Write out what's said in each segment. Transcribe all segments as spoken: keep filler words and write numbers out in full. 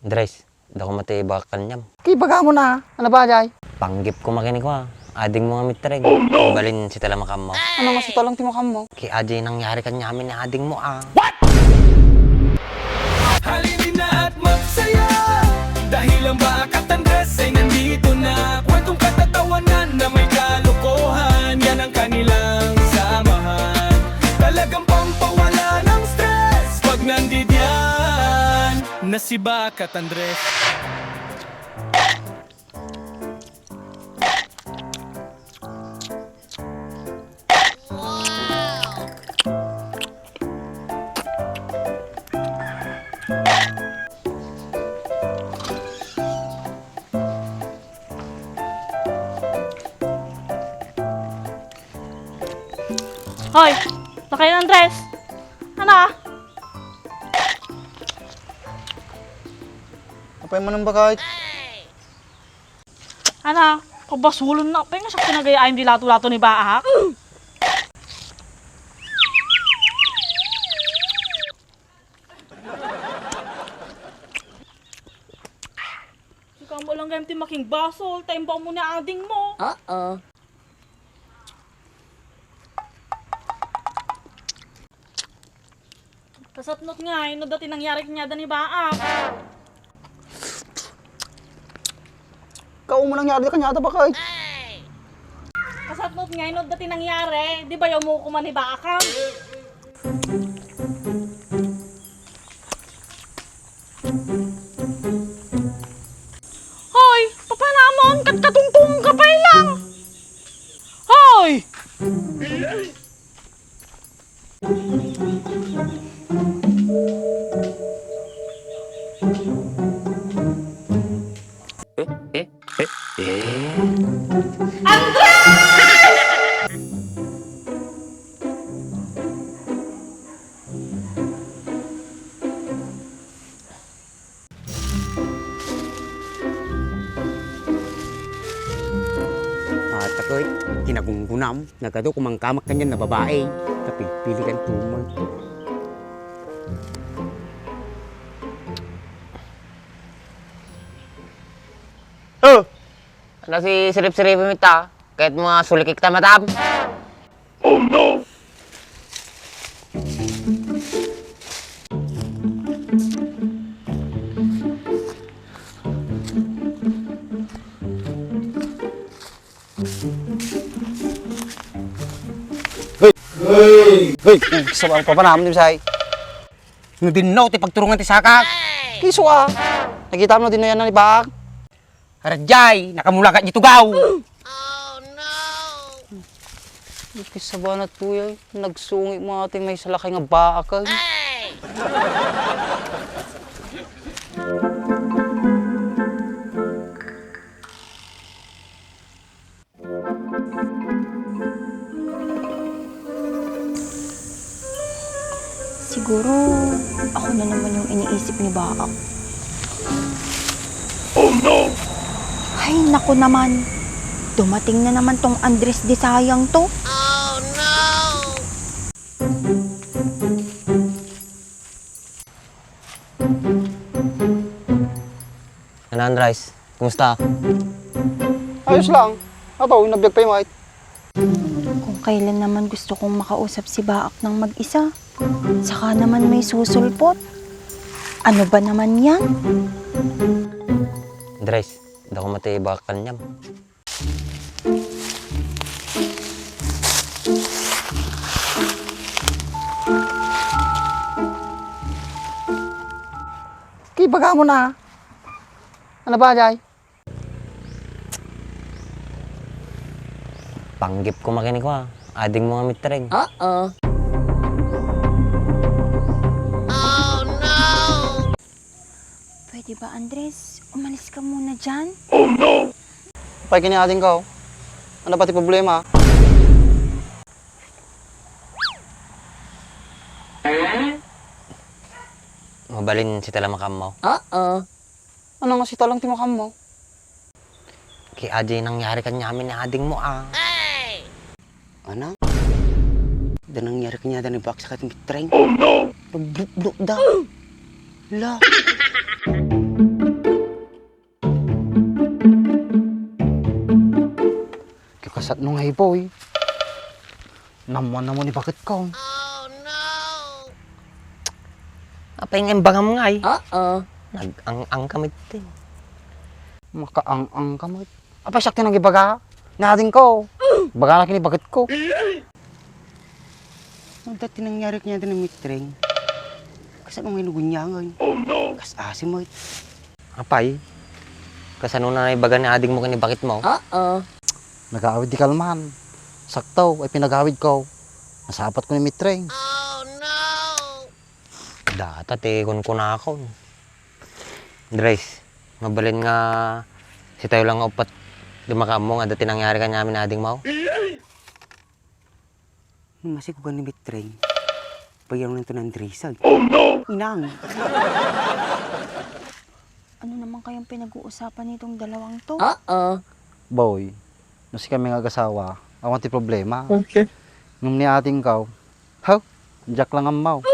Andres, dako met ti ibagak kaniam. Ki, ibagamon a, ania pay? Panggep koma kenkuana, adingmo nga mittreng. Oh, no! Mabalin sita la makammo. Ania nga sita lang ti makammo? Ki, adi nangyari kaniamin ni adingmo a. Halina't magsaya, dahil ang Baak at Andres ay nandito na. Kwentong katatawanan na may kalokohan, yan ang kanilang samahan. Talagang pampawala ng stress pag nandidiyan na si Baak at Andres. Hoy! Lakayan, Andres! Ania? Apay man ang bakay? Ania? Pabasolon na. Apay nga siak pinagayaan ti lato-lato ni Baak? Sika mo lang gayam ti makingbasol, ta imbagmo ni adingmo. Oo. Kasapnot ngay, no, dati nangyari kaniada ni Baak. Ikaw mo nangyari kaniada, bakay? Kasapnot ngay, no, dati nangyari, di ba yaw mo kuman ni Baak, ha? Hoy, papanamon, katkatungtung ka pay lang. Hoy! Eh, eh, eh, eh. Andres! Ata ko, kinagunggunam, nagadu kumangkamak kanyan na babae, kapilpili kan tumag. Oh! Ano si sirip-sirip mo ita? Kahit mga sulikik ta matam? Oh no! Hoy! Hoy! Hoy! Sa papanam ni Bisay. No dinno ti pagturungan ti saka. Kiso a. Nakita mo no dinno yan ni Bak? Arajay, nakamulagat ni tugaw. Oh, no! Kasabanat, kuya, eh. Nagsungit mo ating may salakay nga baak, eh. Siguro, ako na naman yung iniisip ni Baak. Oh, no! Ay, naku naman. Dumating na naman tong Andres Desayang to. Oh, no! Ano, Andres? Kumusta? Ayos lang. Ato, inabiag pay, mait. Kung kailan naman gusto kong makausap si Baak ng mag-isa, saka naman may susulpot. Ano ba naman yan? Andres, dako met ti ibagak kaniam. Ki, ibagamon a. Ano ba, Jay? Panggep koma kenkuana. Adingmo nga mittreng. Oo. Pwede ba, Andres? Umalis ka muna dyan. Apay ken ni adingko. Ano ba ti problema? Mabalin sita la makammo. Oo. Ano nga sita lang ti makammo? Ki, adi nangyari kaniamin ni adingmo a. Ano? Adi nangyari kaniada ni Bak saka ti mittreng. Oh, no! Nabrukbrukda. La. Kasano ngay, boy? Naammoanna mo ni baketko. Apay nga imbagam ngay? Oo. Nag-ang-ang ka met, eh. Makaang-ang ka met. Apay siak ti nangibaga? Ni adingko. Ibagana ken ni baketko. Adda ti nangyari kaniada ni Mitreng. Kasano ngay no guniangen? Kas-asi met. Apay, kasano naibaga ni adingmo ken ni baketmo? Oo. Nagaawid ti kalman. Sakto, ay pinagawidko. Nasapatko ni Mitreng. Data ti kunkunakon. Andres, mabalin nga sitayo lang nga uppat ti makaammo nga adda ti nangyari kaniamin ni adingmo? Masikugan ni Mitreng. Payaw na ito ng Andres, ay. Oh, no! Inang! Ano naman kayang pinag-uusapan nitong dalawang to? Oo. Boy, no sikami nga agasawa, awan ti problema. Okay. Ngem ni adingko, haw, diak lang ammaw.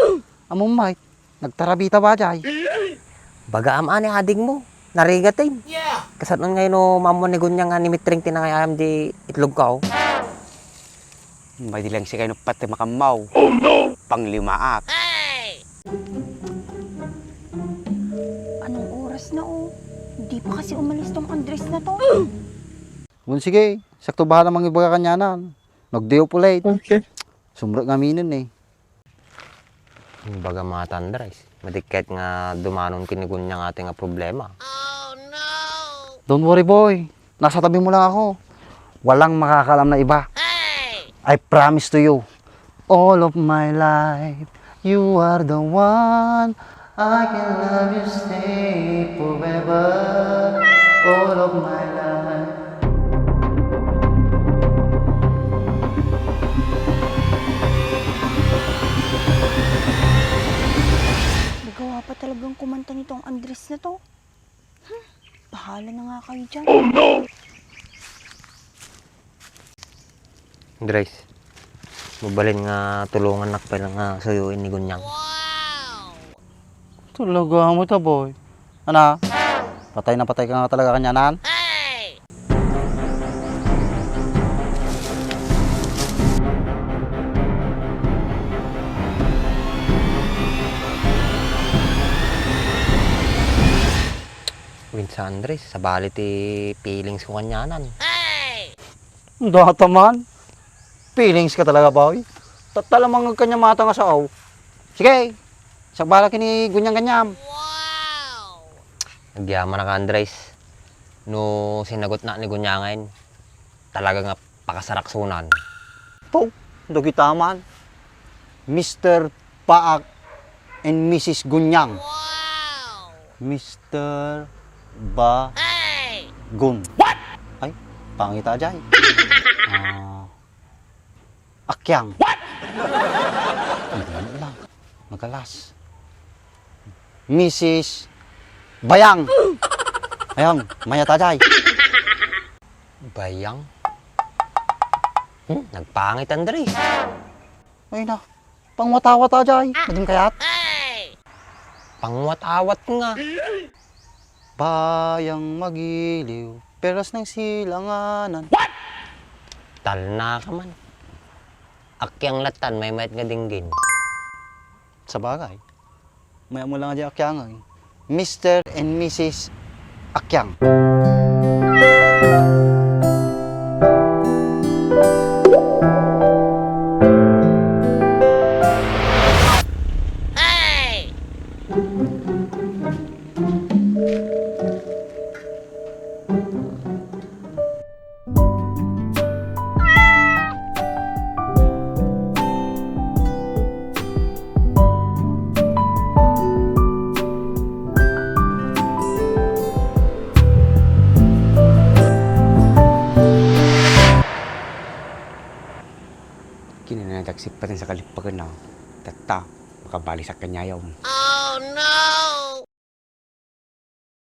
Ammom met, nagtarabita bajay. Bagaam a ni adingmo, narigaten. Kasano ngay no maammo ni Guniang nga ni Mitreng ti nangayayam di itlogko? Madi lang sikay no pati makammaw. Oh, no! Panglimaak. Anong oras na, oh? Di pa kasi umalis tong Andres na to. Wen, sige, siakto bahala mangibaga kanianan. Nagdiop ulit. Okay. Sumrek ngaminen, eh. Imbagam a, Andres, madikket nga dumanon ken ni Guniang ati nga problema. Don't worry, boy. Nasa tabi mo lang ako. Walang makakaalam na iba. I promise to you, all of my life, you are the one. I can love you, stay forever, all of my life. Nagawa pa talagang kumanta nitong Andres na to. Hmm, bahala na nga kayo dyan. Oh, no! Andres, mabalin nga tulongannak pay lang nga suyuin ni Guniang. Talaga mo ta, boy. Ana? Patay na patay ka nga talaga kanianan? Wen sa, Andres, sabali ti feelings ko kanianan. Data man. Feelings ka talaga, boy. Tatta lamang kaniam ata nga sao. Sige, sakbala ken ni Guniang kaniam. Agyaman ka, Andres. No sinagutna ni Guniangen, talaga nga pakasaraksonan. Pau, dagita man. Mister Paak and Missus Guniang. Mister Bagun. What? Ay, pangita jay. Ah, Akyang. What? Hindi lang. Magalas. Missus Bayang. Ayang, mayat ajay. Bayang? Hmm, nagpangit, Andres. Ay na, pangwat-awat ajay. Madim kayat? Pangwat-awat nga. Bayang magiliw, peras ng silanganan. What? Talna ka man. Akyang latan, may mayat nga dinggin. Sabagay. Maya mo lang di Akyang, eh. Mister and Missus Akyang. Kinanadaksit pa rin sa kalipakan na tatta, makabalisak kanyayaw. Oh no!